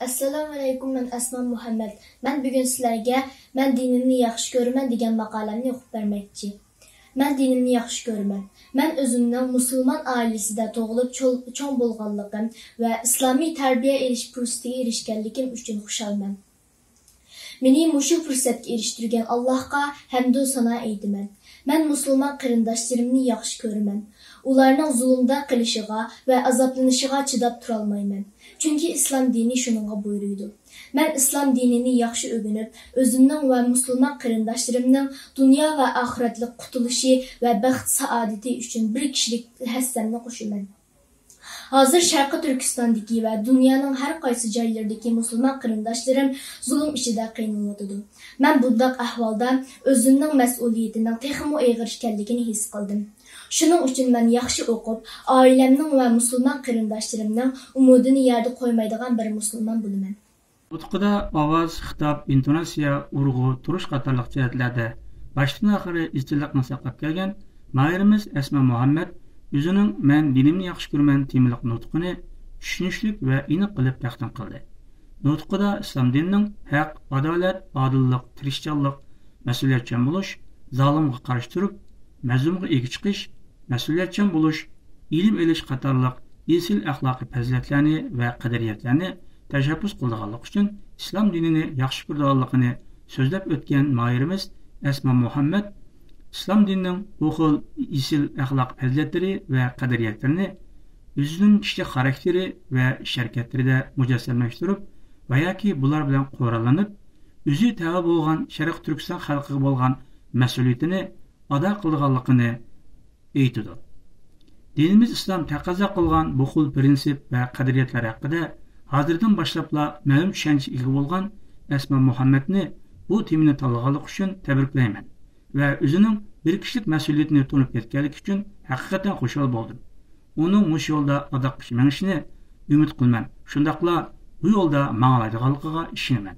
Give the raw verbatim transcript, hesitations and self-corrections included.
ئەسسالامۇئەلەيكۇم، مەن ئەسما مۇھەممەد. مەن بۈگۈن سىلەرگە مەن دىنىمنى ياخشى كۆرىمەن دېگەن ماقالەمنى ئوقۇپ بەرمەكچى. مەن دىنىمنى ياخشى كۆرىمەن. مەن ئۆزۈمنىڭ مۇسۇلمان ئائىلىسىدە تۇغۇلۇپ چول-، چوڭ بولغانلىقىم ۋە ئىسلامىي تەربىيە ئېلىش پۇرسىتىگە ئېرىشكەنلىكىم ئۈچۈن خۇشالمەن. مېنى مۇشۇ پۇرسەتكە ئېرىشتۈرگەن ئاللاھقا ھەمدۇ سانا ئېيتىمەن. مەن مۇسۇلمان قېرىنداشلىرىمنى ياخشى كۆرىمەن. ئۇلارنىڭ زۇلۇمدا قېلىشىغا ۋە ئازابلىنىشىغا چىداپ تۇرالمايمەن. چۈنكى ئىسلام دىنى شۇنىڭغا بۇيرۇيدۇ. مەن ئىسلام دىنىنى ياخشى ئۆگىنىپ، ئۆزۈمنىڭ ۋە مۇسۇلمان قېرىنداشلىرىمنىڭ دۇنيا ۋە ئاخىرەتلىك قۇتۇلۇشى ۋە بەخت-سائادىتى ئۈچۈن بىر كىشىلىك ھەسسەمنى قوشىمەن. ھازىر شەرقىي تۈركىستاندىكى ۋە دۇنيانىڭ ھەر قايسى جايلىرىدىكى مۇسۇلمان قېرىنداشلىرىم زۇلۇم ئىچىدە قىينىلىۋاتىدۇ. مەن بۇنداق ئەھۋالدا ئۆزۈمنىڭ مەسئۇلىيىتىنىڭ تېخىمۇ ئېغىر ئىكەنلىكىنى ھېس قىلدىم. شۇنىڭ ئۈچۈن مەن ياخشى ئوقۇپ، ئائىلەمنىڭ ۋە مۇسۇلمان قېرىنداشلىرىمنىڭ ئۈمىدىنى يەردە قويمايدىغان بىر مۇسۇلمان بولىمەن. نۇتقىدا ئاۋاز، خىتاب، ئىنتوناتسىيە، ئۇرغۇ، تۇرۇش قاتارلىق جەھەتلەردە باشتىن ئاخىرى ئىزچىللىقنى ساقلاپ كەلگەن ماھىرىمىز ئەسما مۇھەممەد ئۆزىنىڭ مەن دىنىمنى ياخشى كۆرىمەن تېمىلىق نۇتقىنى چۈشىنىشلىك ۋە ئېنىق قىلىپ تەقدىم قىلدى. نۇتقىدا ئىسلام دىنىنىڭ ھەق، ئادالەت، ئادىللىق، تىرىشچانلىق، مەسئۇلىيەتچان بولۇش، زالىمغا قارشى تۇرۇپ، مەزلۇمغا ئىگە چىقىش، مەسئۇلىيەتچان بولۇش، ئىلىم ئېلىش قاتارلىق ئېسىل ئەخلاقىي پەزىلەتلەرنى ۋە قەدرىيەتلەرنى تەشەببۇس قىلىدىغانلىقى ئۈچۈن ئىسلام دىنىنى ياخشى كۆرىدىغانلىقىنى سۆزلەپ ئۆتكەن ماھىرىمىز ئەسما مۇھەممەد ئىسلام دىنىنىڭ بۇ خىل ئېسىل ئەخلاق پەزىلەتلىرى ۋە قەدرىيەتلىرىنى ئۆزىنىڭ كىشىلىك خاراكتېرى ۋە ئىش-ھەرىكەتلىرىدە مۇجەسسەملەشتۈرۈپ ۋە ياكى بۇلار بىلەن قوراللىنىپ، ئۆزى تەۋە بولغان شەرقىي تۈركىستان خەلقىگە بولغان مەسئۇلىيىتىنى ئادا قىلىدىغانلىقىنى ئېيتىدۇ. دىنىمىز ئىسلام تەقەززا قىلغان بۇ خىل پىرىنسىپ ۋە قەدرىيەتلەر ھەققىدە ھازىردىن باشلاپلا مەلۇم چۈشەنچىگە ئىگە بولغان ئەسما مۇھەممەدنى بۇ تېمىنى تاللىغانلىقى ئۈچۈن تەبرىكلەيمەن ۋە ئۆزىنىڭ بىر كىشىلىك مەسئۇلىيىتىنى تونۇپ يەتكەنلىكى ئۈچۈن ھەقىقەتەن خۇشال بولدۇم. ئۇنىڭ مۇشۇ يولدا ئاداققىچە مېڭىشىنى ئۈمىد قىلىمەن، شۇنداقلا بۇ يولدا ماڭالايدىغانلىقىغا ئىشىنىمەن.